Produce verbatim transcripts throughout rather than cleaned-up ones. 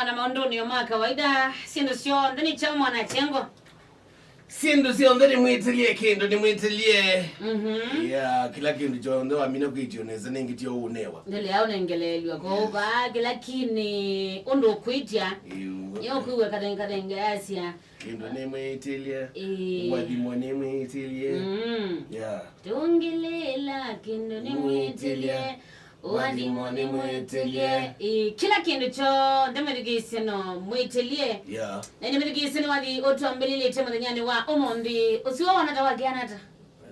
Ona maũndũnĩ o ma kawaida, syĩndũ syonthe nĩ kyaũ mwana kyengo? Syĩndũ syonthe nĩ mwĩtĩlye, kĩndũ nĩ mwĩtĩlye. Mhm. Yeah, kĩla kĩndũ kyonthe wamina kwĩtio nesa nĩngĩ tyo ũnewa. Ndĩlea ũnengeleelw'a kwoou. Yes. Vaa kĩla kinĩ ũndũ ũkwĩtya. Ĩu. Nĩ ũkwĩw'a kathenge kathenge asya. Kĩndũ nĩ mwĩtĩlye. Ĩĩ. Ũathimo nĩ mwĩtĩlye. Mm. Yeah. Tũngĩlĩĩla kĩndũ nĩ mwĩtĩlye. Ũathimo nĩ mwĩtĩlye. Ĩĩ, kĩla kĩndũ kyonthe mwĩthukĩĩsye no mwĩtĩlye. Yeah. Na nĩ mwĩthukĩĩsye nĩ wathi ũtwambĩlĩlĩte mũthenyanĩ wa ũmũnthĩ. Ũsu wona ta wakeana ata?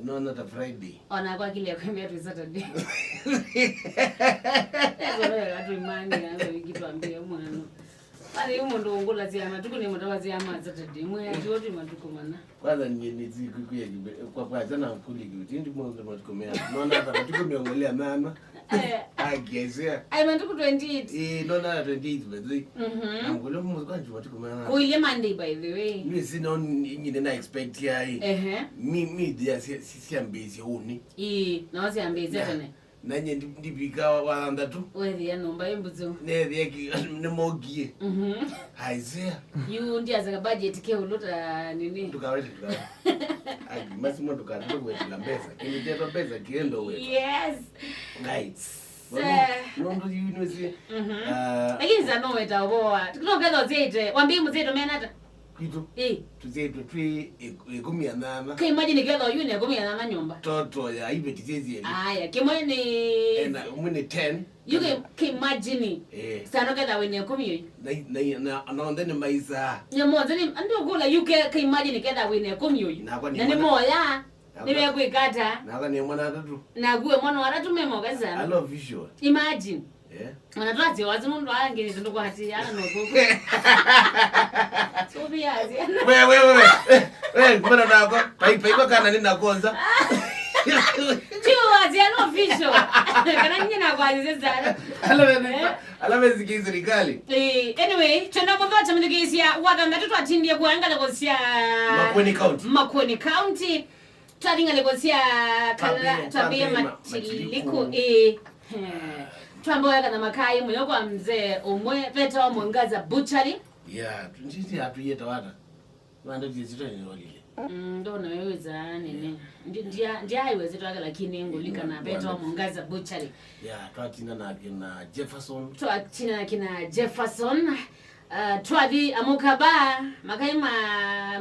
Nona ta Friday. Ona kwa kile kwambia tu Saturday. Sasa wewe watu imani yangu ikitwambia mwana. Bali humo ndo ngula sia matukũ nĩ mũtawa sia ma Saturday. Mwe ati watu matukũ mana. Kwanza nyie nĩ siku kuu ya kibe-, kwa, kwa sana kuli kiuti ndi mwanzo matukũ mea. Nona hata matukũ mea ngolea mama. Eh. Akiesea. Ai matukũ twenty-eight. Eh, nona hata twenty-eight by the way. Mhm. Na ngolea mwanzo kwa matukũ mea. Kuilia Monday by the way. Mimi sina nyingine na expect ya hii. Ehe. Mi, mi dia si, si, siambĩĩsye ũnĩ. Ĩĩ, no siambĩĩsye tene. Na nye ndi-, ndivika wa, wa thanthatũ. Wethĩa nyũmba ĩ mbuthu. Nethĩa ki-, nĩmokie. Mhm. Aisea. Yu ndiasaka budget ke ũlũ ta nini. Ndukawete, ndukawete. Aki, masimo ndukatete kuwetela mbesa. Kĩndũ kyeto mbesa kiendo wetu. Yes. Ngai. Se- Nũndũ yu nĩsi. Mhm. Ah. Lakini sana weta ũboa. Tukino ketho ziete. Wambi mzee to menata. Kwitũ. Ĩ. Tũsyaĩtwe twĩ ĩk-, ĩkũmi na nyanya. Ka imagine ketha ũyu nĩ ĩkũmi na nyanya nyũmba. Toto ya iveti syĩsyelĩ. Aya, kĩmwe nĩ ena, ũmwe nĩ ten. Yu ke, ka imagine. Eh. Sana ketha wĩna ĩkũmi ũyu. Na, na, na, na onthe nĩ maisaa. Nĩ monthe nĩ, andũ kũla yu ke, ka imagine ketha wĩna ĩkũmi ũyu. Nakwa nĩ na nĩ mwana- moya. Nĩmekwĩka ata? Nakwa nĩ mwana atatũ. Naku we mwana wa atatũ me moka sana. Alo visual. Imagine. Eh? Ona twasya wazi nũndũ angĩ nĩ tũndũ kwatĩana no kũkũ. Sũvĩasya. We, we, we, we. Eh, we, mbona nako? Pai, pai, kwa kana nĩ nakonza. Tiwasya no official. Kana nyie nakwasya sana. Ala we, eh? Ala we ziki serikali. Eh, anyway, twenda mũthota mĩthukĩĩsya wa thanthatũ twatindie kuangalia kũsya Makueni County. Makueni County. Twathi ngalĩko sya kala twambĩe matiliku. Ĩĩ. Twamboya kana makai mũyo kwa mzee ũmwe vetawa Mwangaza Butchery. Yeah, ndisi atuyeta wata. Wanda ndisi tani walile. Mm, ndona wewe za nini? Ndia ndia iweze twaka lakini ngulika na vetawa Mwangaza Butchery. Yeah, twatina na kina Jefferson. Twatina na kina Jefferson. Uh, twathi amũka ba makai ma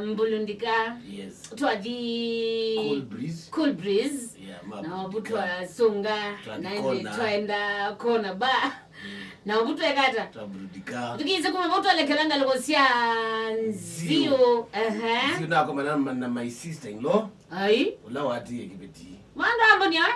mbulundika. Yes. Twathi Cool Breeze. Cool Breeze. Yeah, na obu twasunga naende twaenda kona ba. Mm. Na obu twekata twaburudika. Tukise kuma bo twalekela ngalĩko sya Nziu. Ehe. Nziu nakomana na my sister in law. Ai. Ula watie kibeti. Mwana ambo ni ai.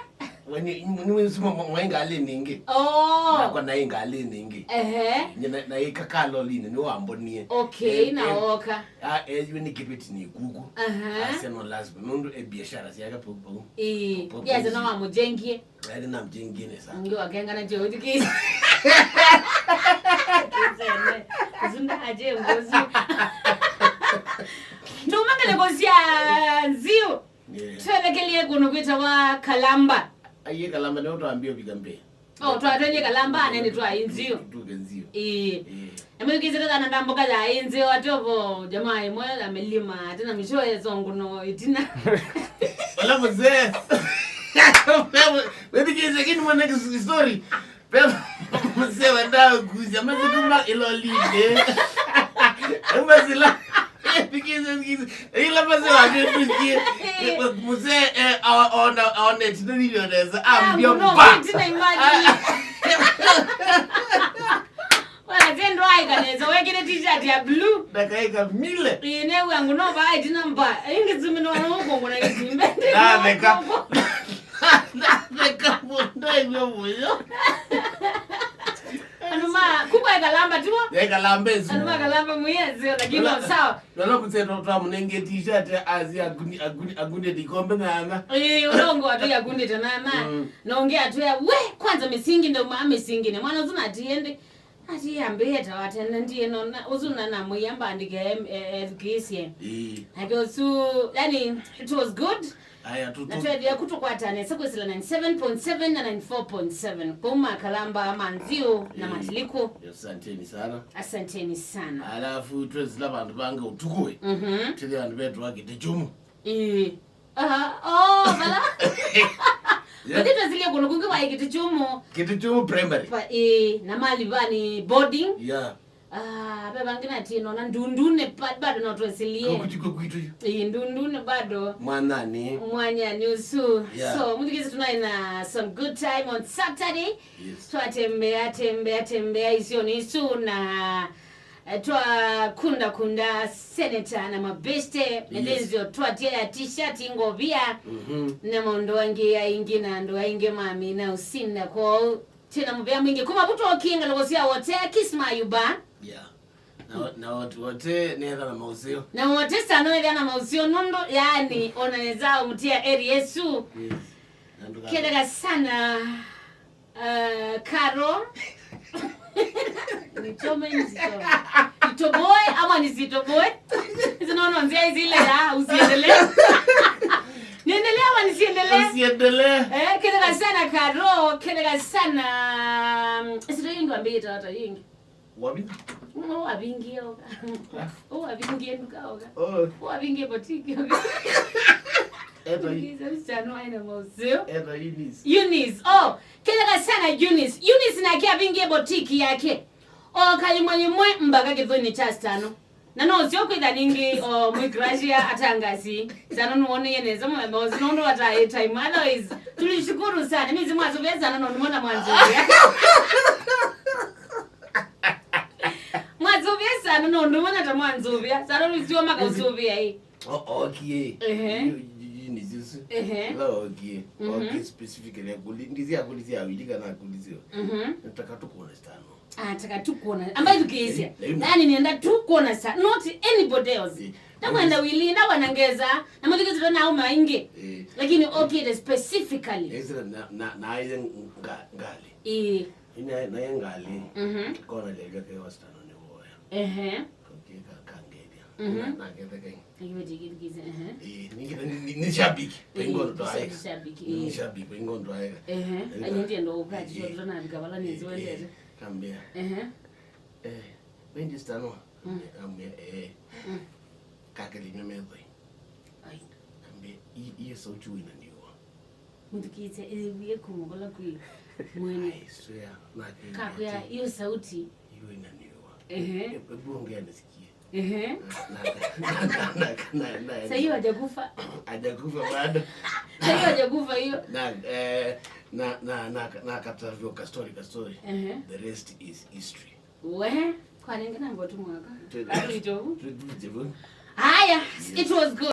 Wenye ni wewe sima mwainga ale ningi. Oh. Na kwa nainga ale ningi. Ehe. Nye na ika kaloli ni wambonie. Okay, na oka. Ah, eh, you ni kibeti ni kuku. Aha. Ase no lazima nundu e biashara siaka po po. Eh, biashara no amujengie. Ari na mjengie nesa. Ndio akenga na jodi ki. Zunda aje ngozi. Ndio mangale kwa sia Nziu. Yeah. Twelekelie kũndũ kwĩtawa Kalamba. Aiye Kalamba nĩyo twambie ũvika mbee. Oh, twatwenye Kalamba, nene twa Inzio. Tuke Nzio. Ĩĩ. Ĩĩ. Emwĩkĩsĩte thana ndamboka ya Inzio, atovo jamaa ĩmwe amelima, tena misho yeso nguno itina. Wala mzee. Wewe, wewe kisa kini mwana story. Pepa mzee wenda kuja, mzee kuma ilolinde. Mzee la, pikize, pikize. Ila mzee wa pikize. Mzee, eh, awa-, aona, aona, tino nilioneza. Ambio mba. Tina imagine. Wala tendo aikaneza, wekire t-shirt ya blue. Ndakaika mile. Ine wangu no ba itina mba. Ingi zumino no kongo na kitimbe. Na meka. Natheka mũno ĩw'o mũyo. Andũ ma, kumbe Kalamba tiwo? Ye Kalamba ĩsu. Andũ ma Kalamba mũyezeo, lakini no sawa. Nono mzee ndo twamũnengie t-shirt azi akuni, akuni, akuni ndikombe na ana. Eh, ũlongo atu yakundite na ana. Mm. Na ũngĩ atwĩa, "We, kwanza mĩsingi ndauma mĩsingi." Nĩ mwana ũsu na atiende. Ati ambĩĩe ta watene ndiĩ nona, ũsu na namwĩa mbandĩke em-, e-, ethukĩĩsye. Ĩĩ. Nake ũsu, yani, it was good. Aya, tu-, na tu- twethĩa kũtũkwatane sa kwĩsĩla ninety seven point seven na ninety four point seven. Kũu makalamba ma nziũ na, ĩĩ, matiliku. Asanteni sana. Asanteni sana. Alafu twesĩla vandũ vangĩ ũtukũ ĩ. Mhm. Tĩthĩ vandũ vetwa Kĩtĩ Kyũmũ. Ĩĩ. Aha. Oh, vala. Yeah. Ũthi twesilie kũndũ kũngĩ wa Kĩtĩ Kyũmũ. Kĩtĩ Kyũmũ primary. Pa, ĩĩ, na Malivani boarding. Yeah. Ah, ve vangĩ natie nona Ndundunĩ pa-, bado no twesilie. Kũkũ tiko kwitũ yu. Ĩĩ, Ndundunĩ bado. Mwanani. Mwanyani ũsu. Yeah. So, mũthikĩsi tunaĩ na some good time on Saturday. Yes. Twatembea, tembea, tembea isionĩ isu na, eh, twakunda kunda senator na mabeste, yes, mĩthĩnzĩo twatia ya t-shirt, ngovia, mhm, na maũndũ angĩ aingĩ na andũ aingĩ mamina ũsinda kwoou. Twĩna mũvea mwingĩ kuma vu twokie ngalũko sya Wote, Kiss My Uba. Yeah. Na, na Wote, Wote nĩetha na maũseo. Na Wote sana nĩetha na maũseo nũndũ, yani, ona nĩza ũmũtia eri Yesu. Yes. Na ndũka- Ketheka sana, uh, Karo. Nitome nzito. Itoboe ama nisitoboe? Hizi naona nzia hizi ile ya usiendelee. Niendelee ama nisiendelee? Usiendelee. Eh, ketheka sana Karo, ketheka sana, mm, isito yingi wambie tata yingi. Wabi? Mm, wavingie oka. Wavingie nduka oka. Oh. Wavingie boutique oka. Eta i- Ngiza msichana wa ina mausio. Eta Eunice. Eunice. Oh, ketheka sana Eunice. Eunice nake avingie boutique yake. O kaimwe imwe mpaka kĩthũinĩ kya Stano. Na no ũseo kwĩtha ningĩ, o, mwĩkrashia atangasi. Sana nĩwoneye nesa mũthenya ũsu, nũndũ wataĩ time. Otherwise, tulishukuru sana. Mimi mwasũvĩa sana nũndũ mwana mwanzũvĩa. Mwasũvĩa sana nũndũ mwana ta mwanzũvĩa. Sana nĩsio makausũvĩa ĩ. O-, okie. Ehe. Yu-, yu-, yu nĩ Jesu. Ehe. La okie. Mhm. Okie specifically akuli-, ndizi akulisya awili kana akulisyo. Mhm. Nataka tu kuona Stano. Ah, taka tu kuona. Ambaye tukiisya. Eh, eh, yani nienda tu kuona sa, not anybody else. Eh, ndamwenda eh, wili, ndawa na ngeza, na mũthikĩsĩtwe na auma aingĩ. Eh. Lakini okay, it is specifically. Eh, sila na, na, na aye nga-, ngali. Eh. Ina, na aye ngali. Mhm. Kona lelya ke wa Stano nĩ woya. Ehe. Okay, ka, ka ngelia. Mhm. Na, na ngetha kai. Nĩkĩveti kĩthikĩsya, ehe. Eh, ningĩ nĩ, nĩ, nĩ shabiki. Eh, paingo ndo aye. Shabiki, eh. Nĩ shabiki, paingo ndo aye. Ehe. Ayo ndiye ndo ukati, eh, ndo na vika bala nĩ, eh, nzwendete. Kambia. Ehe. Eh, wendi Stano? Mm. Ambia, eh. Mm. Kakeli nyamethoi. Ai. Kambia, "Hii, hiyo sauti huwa inaniua." Mũthikĩĩsya, ĩw'ĩe kũmũkola kwĩ mwene. I swear, na kakwĩa, hiyo sauti. Hiyo inaniua. Ehe. Hebu ongea nisikie. Ehe. Na, na, na, na, na, na, na, na, sasa hiyo hajakufa. Hajakufa bado. Sasa hiyo hajakufa hiyo. Na, eh, na, na, na, na kata vyo ka story, ka story. Ehe. The rest is history. We, kwa nenge na ngotu mwaka. Twe-, atu itovu. Twe-, twe-, twe-, haya, yes, it was good.